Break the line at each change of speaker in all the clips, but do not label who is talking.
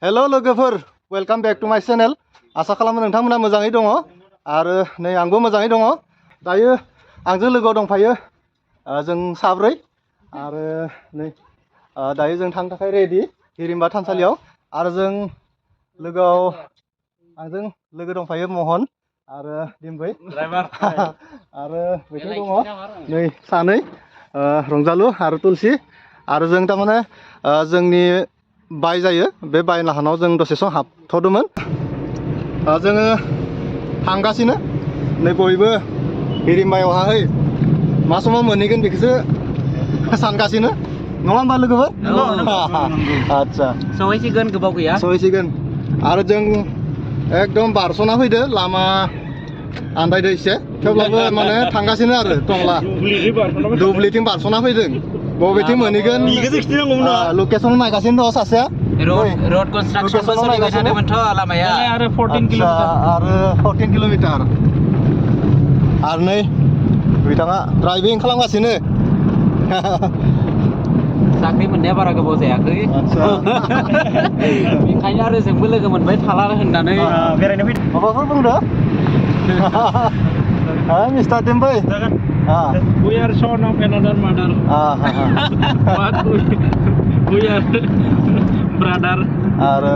हेल' लोगोफोर welcome back to माय channel आसा खालामो नोंथांमोना मोजाङै दङ आरो नै आंबो मोजाङै दङ दायो आंजों लोगोआव दंफायो जों साब्रै आरो नै दायो जों थांनो थाखाय रेडि हिरिम्बा थानसालियाव आरो जों लोगोआव आंजों लोगो दंफायो महन आरो दिम्बै ड्राइभार आरो बेथिं दङ नै सानै रंजालु आरो तुलसि आरो जों थारमाने जोंनि बाय जायो बे बाय लाहानाव जों दसे सम हाबथ'दोंमोन जोङो थांगासिनो नै बयबो हिरिम्बायावहाय मा समाव मोनहैगोन बेखौसो सानगासिनो नङा होमबा लोगोफोर आदसा
सहैसिगोन गोबाव गैया
सहैसिगोन आरो जों एकदम बारस'ना फैदो लामा आन्दायदो एसे थेवब्लाबो माने थांगासिनो आरो टंला दुब्लिथिं बारस'ना फैदों बबेथिं मोनहैगोन लकेसन नायगासिनो दं सासेया
रोड कन्स्ट्राक्शनबो सोलिबाय थादोंमोनथ' लामाया आरो
14 किल'मिटार आरो नै बिथाङा ड्राइभिं खालामगासिनो
साख्रि मोननाया बारा गोबाव जायाखै बेखायनो आरो जोंबो लोगो मोनबाय थाला होननानै
बेरायनो फैदों माबाफोर बुंदो mister दिम्बै
We are son of another mother. But we are brother.
आरो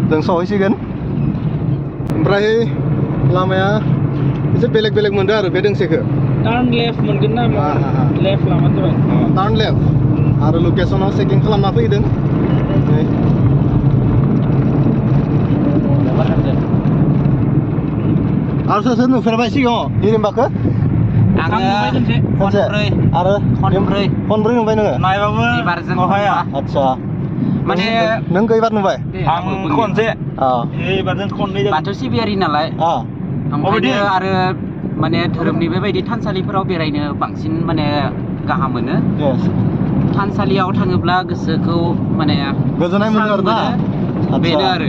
जों सहैसिगोन ओमफ्राय लामाया एसे बेलेग बेलेग मोनदों आरो बे दोंसेखौ
Turn left मोनगोन ना left लामा जाबाय
टार्न लेफ्ट आरो लकेसनाव चेकिं खालामना फैदों आरो सोर सोर नुफेरबाय सिगाङाव हिरिम्बाखौ
आङो
आरो खनब्रै नुबाय नोङो
नायबाबो
हाया
आदसा
माने
नों खैबार नुबाय
आं खनसे एबारजों खननै
बाथौ सिबियारि नालाय ओंखायनो आरो माने धोरोमनि बेबायदि थानसालिफोराव बेरायनो बांसिन माने गाहाम मोनो थानसालियाव थाङोब्ला गोसोखौ माने
गोजोननाय मोनो आरो ना
बेनो आरो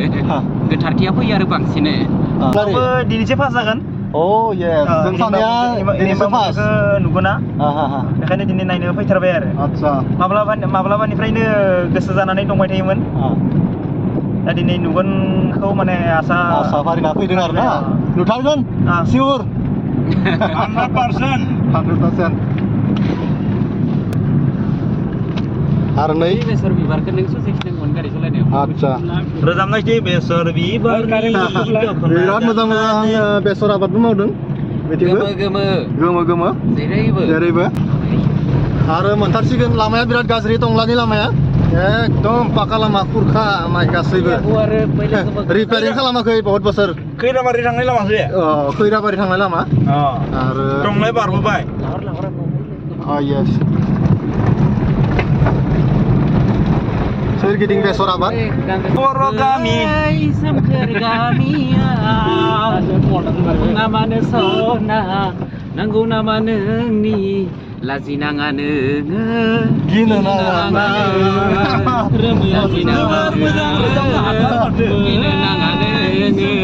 गोथारथिया फैयो आरो बांसिनै
दिनैसो पास जागोन
Oh yes, जों सानैया दिनैसो फार्स्ट
नुगोना बेखायनो दिनै नायनो फैथारबाय आरो
आदसा
माब्लाबानिफ्रायनो गोसो जानानै दंबाय थायोमोन दा दिनै नुगोनखौ माने आसा
फारिना फैदों आरो ना नुथारगोन सिउर 100% आरो नै
बेसर बिबारखौ नों ससेखिदोंमोन गारि सालायनायाव
आदसा
रोजाबनायसै बेसर बिबार
बिराद मोजां बेसर आबादबो मावदों गोमो जेरैबो आरो मोनथारसिगोन लामाया बिराद गाज्रि टंलानि लामाया एकदम पाका लामा खुरखा माइ गासैबो रिपेयारिं खालामाखै बहुत बोसोर
खैराबारि थांनाय लामासो
खैराबारि थांनाय लामा आरो
टंलाय बारबोबाय
येस सोरगिदिं बेसर आबाद
बर' गामि
सोमखोर गामिया नामानो सना नांगौ नामा नोंनि लाजिनाङा नोङो
गिनो नाङा
गिनो नाङा नोङो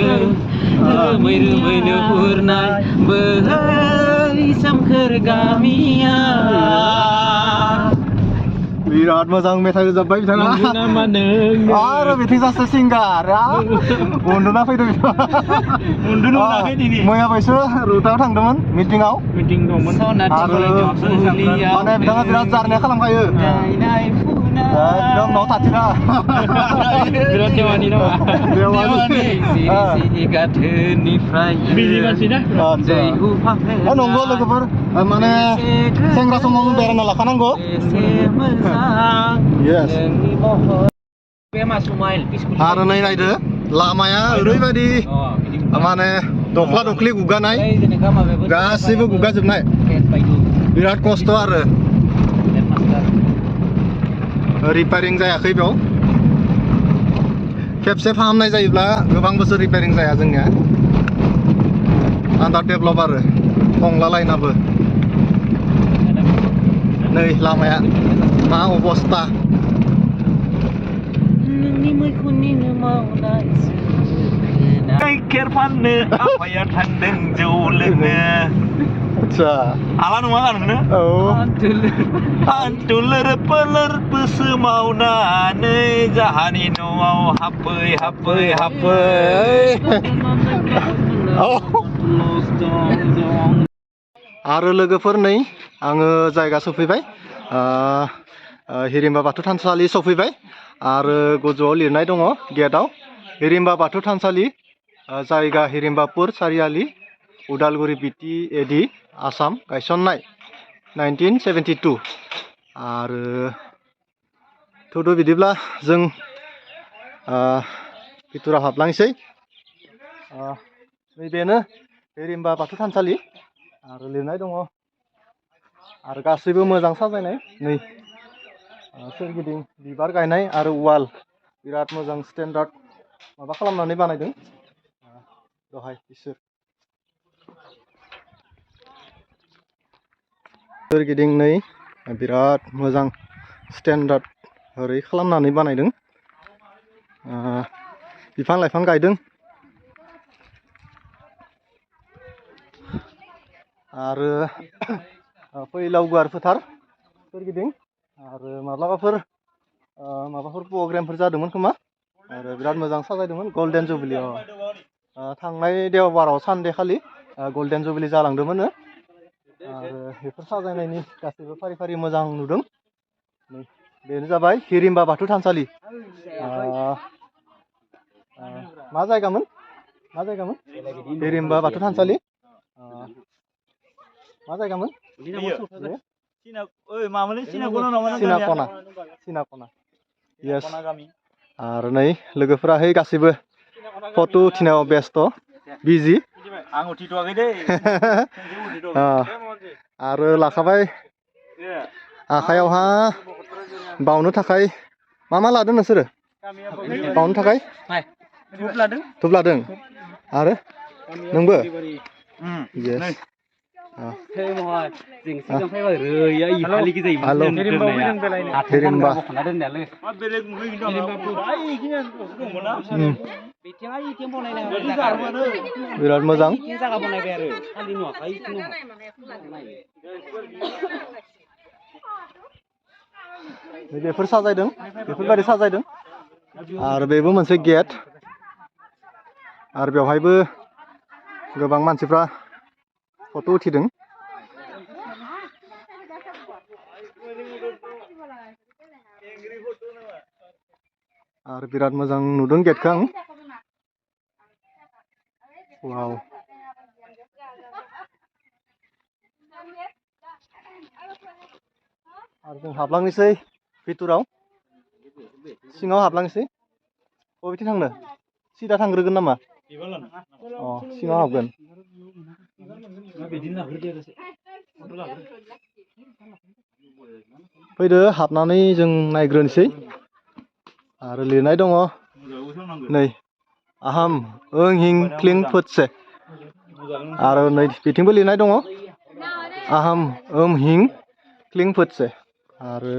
रोमै रोमै नुहुरनाय बै सोमखोर गामिया
बिराद मोजां मेथाइ रोजाबबाय बिथाङा आरो बिथिं सासे सिंगार उन्दुना फैदों
उन्दुनो मोनाखै दिनै
मैया बायसो रुटाव थांदोंमोन मिटिं दंमोन आरो माने बिथाङा बिराद जारनिया खालामखायो एकदम न'आव थाथिना
बिराद देवानि नामा
गाथोननिफ्राय
बिजि मानसि ना
नंगौ लोगोफोर माने सेंग्रा समाव बेरायना लाखानांगौ आरो नै नायदो लामाया ओरैबायदि माने दख्ला दख्लि गुगानाय गासैबो गुगाजोबनाय बिराद खस्थ' आरो रिपेयारिं जायाखै बेयाव खेबसे फाहामनाय जायोब्ला गोबां बोसोर रिपेयारिं जाया जोंनिया आन्दार डेभेलप आरो टंला लाइनाबो नै लामाया मा अबस्था
नोंनि मैखुननिनो मावनाय
गाइखेर फाननो आफाया थांदों जौ लोंनो
आदसा
हाला नङा गानखौनो
औ
हान्थुलोर पोलोर बोसोमावनानै जाहानि न'आव हाबफै हाबफै हाबफै
आरो लोगोफोर नै आङो जायगा सफैबाय हिरिम्बा बाथौ थानसालि सफैबाय आरो गोजौआव लिरनाय दङ गेटआव हिरिम्बा बाथौ थानसालि जायगा हिरिम्बापुर सारियालि उदालगुरि बिटि एडि आसाम गायसननाय 1972 आरो थौदो बिदिब्ला जों भितराव हाबलांसै नैबेनो हिरिम्बा बाथौ थानसालि आरो लिरनाय दङ आरो गासैबो मोजां साजायनाय नै सोरगिदिं बिबार गायनाय आरो वाल बिराद मोजां स्टेन्डार्ड माबा खालामनानै बानायदों दहाय इसोर सोरगिदिं नै बिराद मोजां स्टेन्डार्ड ओरै खालामनानै बानायदों बिफां लाइफां गायदों आरो फैलाव गुवार फोथार सोरगिदिं आरो माब्लाबाफोर प्रग्रामफोर जादोंमोन खोमा आरो बिराद मोजां साजायदोंमोन गल्डेन जुबिलियाव थांनाय देवबाराव सानदे खालि गल्डेन जुबिलि जालांदोंमोन आरो बेफोर साजायनायनि गासैबो फारि फारि मोजां नुदों बेनो जाबाय हिरिम्बा बाथौ थानसालि मा जायगामोन हिरिम्बा बाथौ थानसालि मा जायगामोन सिनाखना येस आरो नै लोगोफोराहै गासैबो फट' उथिनायाव बेस्थ' बिजि
आं उथिथ'वाखै दै
आरो लाखाबाय आखायावहा बावनो थाखाय मा लादों नोंसोरो बावनो थाखाय धुप लादों आरो नोंबो येस हिरिम्बा बिराद मोजां बेफोर साजायदों बेफोरबायदि साजायदों आरो बेबो मोनसे गेट आरो बेवहायबो गोबां मानसिफ्रा फट' उथिदों आरो बिराद मोजां नुदों गेटखौ आं वाव आरो जों हाबलांनोसै भितराव सिङाव हाबलांनोसै बबेथिं थांनो सिदा थांग्रोगोन नामा सिङाव हाबगोन फैदो हाबनानै जों नायग्रोनोसै आरो लिरनाय दङ नै आहम ओं हिं क्लिं फोटसे आरो नै बिथिंबो लिरनाय दङ आहम ओम हिं क्लिं फोटसे आरो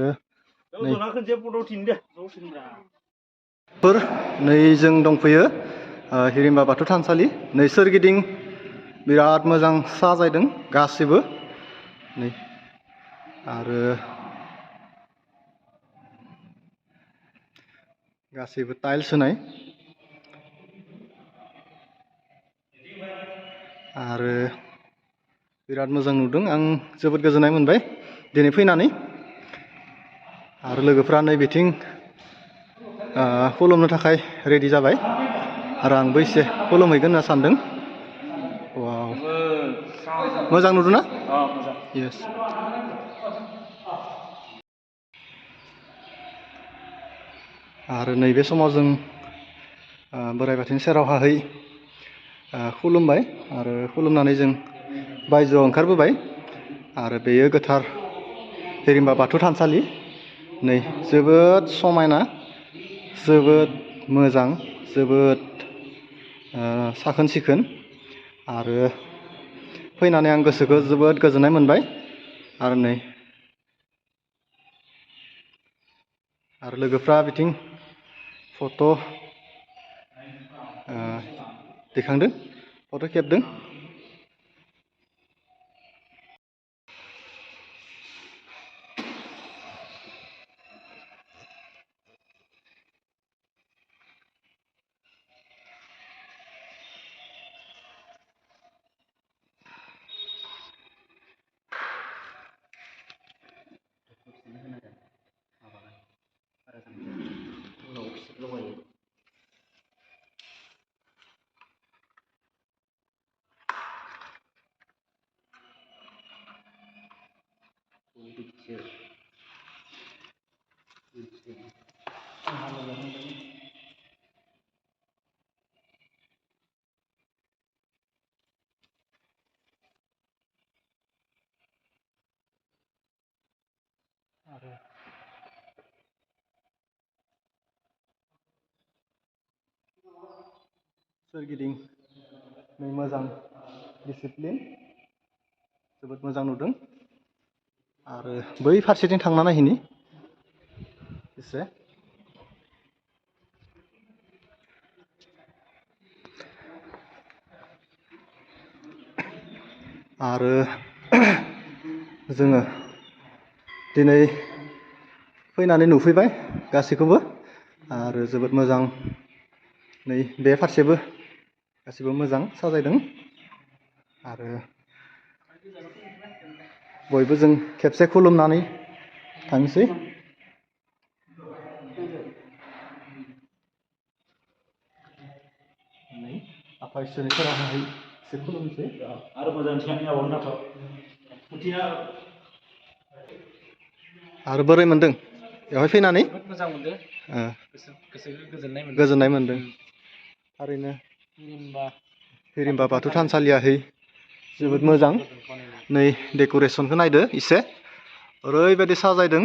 नै जों दंफैयो हिरिम्बा बाथौ थानसालि नै सोरगिदिं बिराद मोजां साजायदों गासिबो नै आरो गासैबो टाइल्स होनाय आरो बिराद मोजां नुदों आं जोबोद गोजोननाय मोनबाय दिनै फैनानै आरो लोगोफ्रा नै बिथिं खुलुमनो थाखाय रेडि जाबाय आरो आंबो एसे खुलुमहैगोन होनना सानदों वाव मोजां नुदों ना येस आरो नैबे समाव जों बोराइ बाथौनि सेरावहाय खुलुमबाय आरो खुलुमनानै जों बायजोआव ओंखारबोबाय आरो बेयो गोथार हिरिम्बा बाथौ थानसालि नै जोबोद समायना जोबोद मोजां जोबोद साखोन सिखोन आरो फैनानै आं गोसोखौ जोबोद गोजोननाय मोनबाय आरो नै आरो लोगोफ्रा बिथिं फट' दैखांदों फट' खेबदों सोरगिदिं नै मोजां डिसिप्लिन जोबोद मोजां नुदों आरो बै फारसेथिं थांना नायहैनि एसे आरो जोङो दिनै फैनानै नुफैबाय गासैखौबो आरो जोबोद मोजां नै बे फारसेबो गासिबो मोजां साजायदों आरो बयबो जों खेबसे खुलुमनानै थांसै आफा इसोरनि सेरावहाय एसे खुलुमसै
आरो मोजां थिखांनो हाबावगोन दाथ'
आरो बोरै मोनदों बेवहाय फैनानै
जोबोद मोजां मोनदों गोसोखौ
गोजोननाय मोनदों थारैनो हिरिम्बा बाथौ थानसालियाहै जोबोद मोजां नै डेक'रेसनखौ नायदो एसे ओरैबायदि साजायदों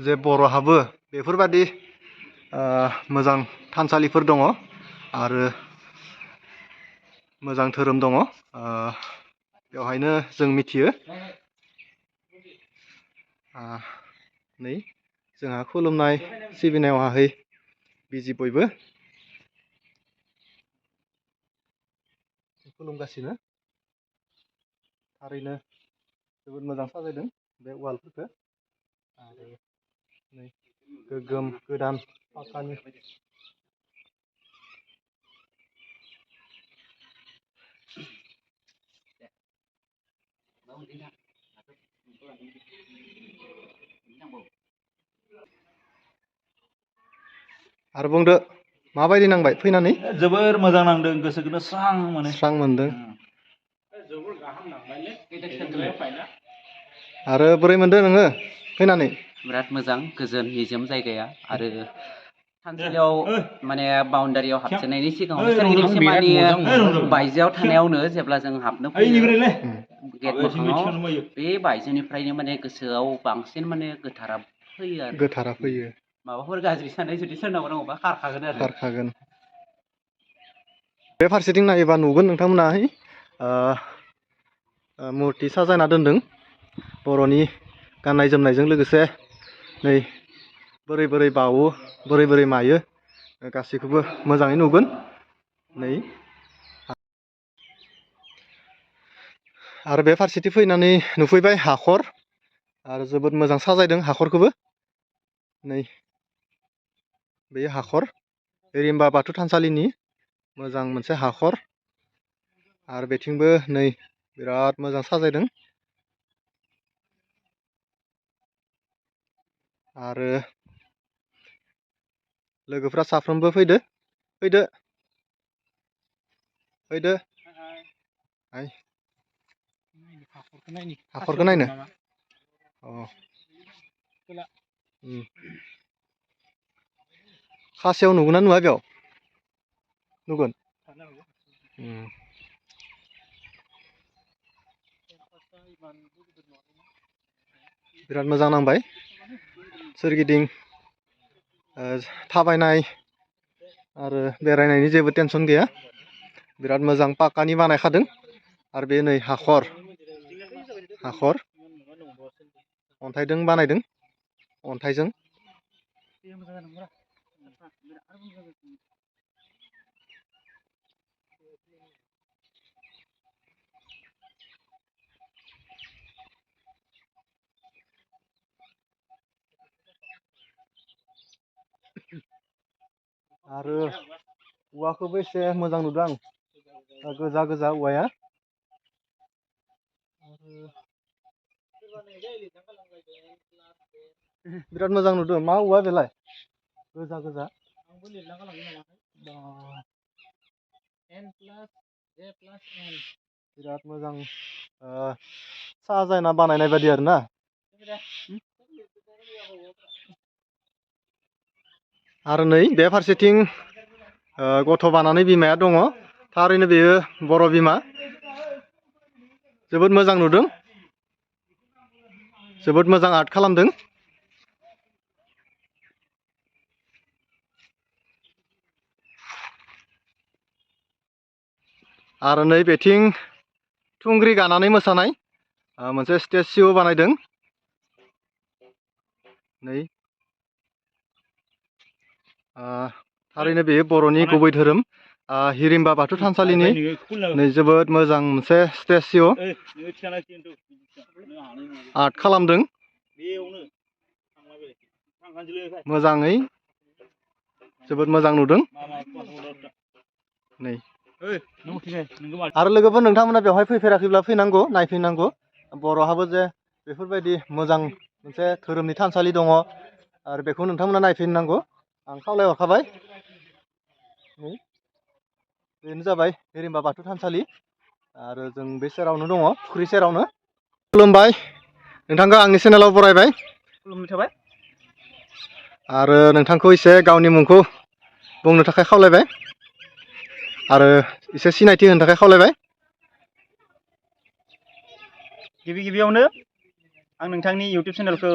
जे बर'हाबो बेफोरबायदि मोजां थानसालिफोर दङ आरो मोजां धोरोम दङ बेवहायनो जों मिथियो नै जोंहा खुलुमनाय सिबिनायावहाय बिजि बयबो खुलुमगासिनो थारैनो जोबोद मोजां साजायदों बे वालफोरखौ आरो नै गोगोम गोदान पाक्कानि आरो बुंदो माबायदि नांबाय फैनानै
जोबोर मोजां नांदों गोसोखौनो स्रां मोनो
स्रां मोनदों आरो बोरै मोनदों नोङो फैनानै
बिराद मोजां गोजोन निजोम जायगाया आरो थानसालियाव माने बाउण्डारियाव हाबजेननायनि सिगाङाव सोरगिदिं सिमानि बायजोआव थानायावनो जेब्ला जों हाबनो फैयो गेट मोखाङाव बे बायजोनिफ्रायनो माने गोसोआव बांसिन माने गोथारा फैयो आरो
गोथारा फैयो
माबाफोर गाज्रि साननाय जुदि सोरनावबा दङबा
खारखागोन बे फारसेथिं नायोबा नुगोन नोंथांमोनाहाय मुर्ति साजायना दोनदों बर'नि गाननाय जोमनायजों लोगोसे नै बोरै बोरै बावो बोरै बोरै मायो गासैखौबो मोजाङै नुगोन नै आरो बे फारसेथिं फैनानै नुफैबाय हाखर आरो जोबोद मोजां साजायदों हाखरखौबो नै बे हाखर हिरिम्बा बाथौ थानसालिनि मोजां मोनसे हाखर आरो बेथिंबो नै बिराद मोजां साजायदों आरो लोगोफ्रा साफ्रोमबो फैदो फैदो हाखरखौ नायनो खासेव नुगोन ना नुवा बेयाव नुगोन बिराद मोजां नांबाय सोरगिदिं थाबायनाय आरो बेरायनायनि जेबो टेनसन गैया बिराद मोजां पाक्कानि बानायखादों आरो बे नै हाखर अन्थाइजों बानायदों अन्थाइजों आरो औवाखौबो एसे मोजां नुदों आं गोजा गोजा औवाया बिराद मोजां नुदों मा औवा बेलाय गोजा गोजा बिराद मोजां साजायना बानायनाय बायदि आरोना आरो नै बे फारसेथिं गथ' बानानै बिमाया दङ थारैनो बेयो बर' बिमा जोबोद मोजां नुदों जोबोद मोजां आर्ट खालामदों आरो नै बेथिं थुंग्रि गानानै मोसानाय मोनसे स्टेज शो बानायदों नै थारैनो बेयो बर'नि गुबै धोरोम हिरिम्बा बाथौ थानसालिनि नै जोबोद मोजां मोनसे स्टेज शो आर्ट खालामदों मोजाङै जोबोद मोजां नुदों नै आरो लोगोफोर नोंथांमोना बेवहाय फैफेराखैब्ला फैनांगौ नायफैनांगौ बर'हाबो जे बेफोरबायदि मोजां मोनसे धोरोमनि थानसालि दङ आरो बेखौ नोंथांमोना नायफैनांगौ आं खावलायहरखाबाय बेनो जाबाय हिरिम्बा बाथौ थानसालि आरो जों बे सेरावनो दङ फुख्रि सेरावनो खुलुमबाय नोंथांखौ आंनि चेनेलाव बरायबाय
खुलुमनाय थाबाय
आरो नोंथांखौ एसे गावनि मुंखौ बुंनो थाखाय खावलायबाय आरो एसे सिनायथि होनो थाखाय खावलायबाय
गिबियावनो आं नोंथांनि इउटुब चेनेलखौ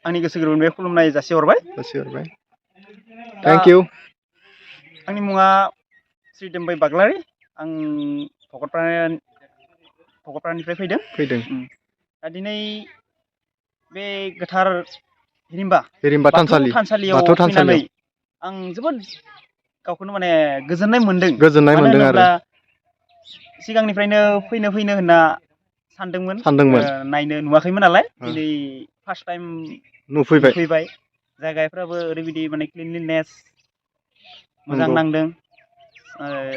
आंनि गोसो गोरबोनिफ्राय खुलुमनाय जासिहरबाय
थेंक इउ
आंनि मुङा श्री दोम्बाई बाग्लारि आं भकतपारानिफ्राय फैदों दा दिनै बे गोथार हिरिम्बा बाथौ थानसालियाव फैनानै आं जोबोद गावखौनो माने गोजोननाय मोनदों मानो होनोब्ला सिगांनिफ्रायनो फैनो होनना सानदोंमोन नायनो नुवाखैमोन नालाय दिनै फार्स्ट टाइम नुफैबाय जायगाफ्राबो ओरैबायदि माने क्लिनलिनेस मोजां नांदों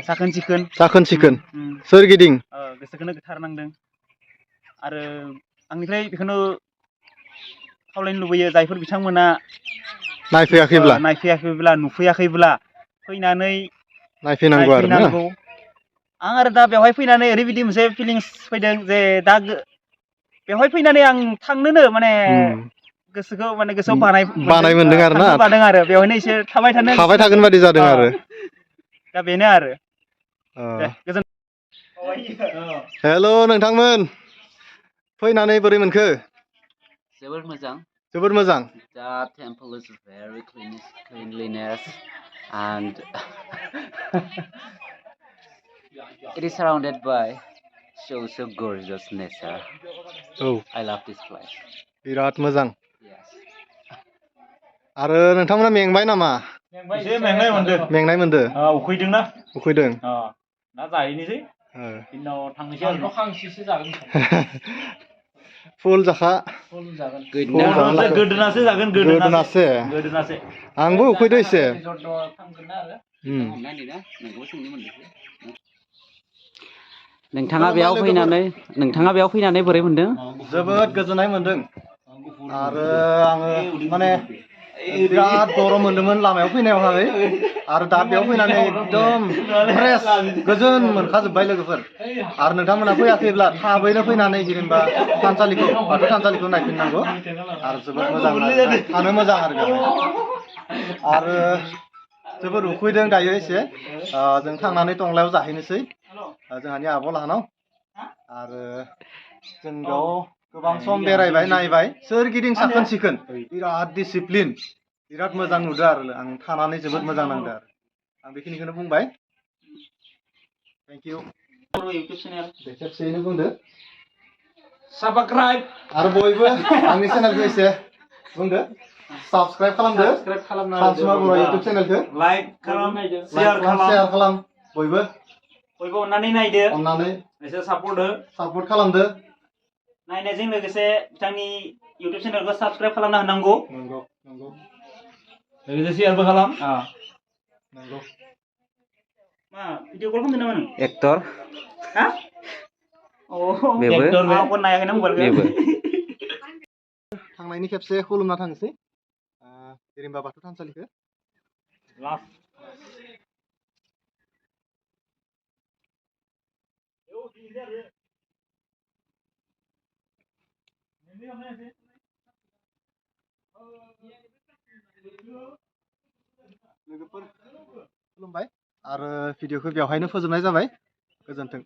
साखोन सिखोन
सोरगिदिं
गोसोखौनो गोथार नांदों आरो आंनिफ्राय बेखौनो खावलायनो लुबैयो जायफोर बिथांमोना नायफैयाखैब्ला नुफैयाखैब्ला फैनानै नायफैनांगौ आं आरो दा बेवहाय फैनानै ओरैबायदि मोनसे फिलिंस फैदों जे दा बेवहाय फैनानै आं थांनोनो माने गोसोखौ माने गोसोआव बानाय मोनदों आरो ना बादों आरो बेवहायनो एसे थाबाय
थागोन बायदि जादों आरो
दा बेनो आरो
हेल' नोंथांमोन फैनानै बोरै मोनखो जोबोर मोजां
The temple is very cleanliness and it is surrounded by so gorgeous nature. I love this place.
बिराद मोजां आरो नोंथांमोना मेंबाय नामा
एसे मेंनाय मोनदो उखैदों दा जाहैनोसै उनाव थांनोसै आरो हांसोसो जागोन
फुल जाखा
गोदोनासो जागोन गोदोनासो
आंबो उखैदो एसे
नोंथाङा बेयाव फैनानै बोरै मोनदों
जोबोद गोजोननाय मोनदों आरो आङो माने बिराद गरम मोनदोंमोन लामायाव फैनायावहाय आरो दा बेयाव फैनानै एकदम फ्रेस गोजोन मोनखाजोब्बाय लोगोफोर आरो नोंथांमोना फैयाखैब्ला थाबैनो फैनानै हिरिम्बा थानसालिखौ बाथौ थानसालिखौ नायफिननांगौ आरो जोबोद मोजां थानो मोजां आरो आरो जोबोद उखैदों दायो एसे जों थांनानै टंलायाव जाहैनोसै जोंहानि आब' लाहानाव आरो जों बेयाव गोबां सम बेरायबाय नायबाय सोरगिदिं साखोन सिखोन बिराद डिसिप्लिन बिराद मोजां नुदों आरो आं थानानै जोबोद मोजां नांदों आरो आं बेखिनिखौनो बुंबाय थेंक इउ खेबसेयैनो बुंदो
साबस्क्राइब
आरो बयबो आंनि चेनेलखौ एसे बुंदो साबस्क्राइब खालामदो सानसुमा बर' इउटुब चेनेलखौ
लाइक खालाम शेयार
खालाम बयबो
अननानै नायदो
अननानै
एसे सापर्ट
खालामदो
नायनायजों लोगोसे बिथांनि इउटुब चेनेलखौ साबस्क्राइब खालामना होनांगौ
नंगौ
लोगोसे शेयारबो खालाम
नंगौ
मा भिडिअ कल खालामदों नामा नों
एक्टर
हा एक्टर नायाखैना मबाइलखौ
थांनायनि खेबसे खुलुमना थांसै हिरिम्बा बाथौ थानसालिखौ लोगोफोर खुलुमबाय आरो भिडिअखौ बेवहायनो फोजोबनाय जाबाय गोजोन्थों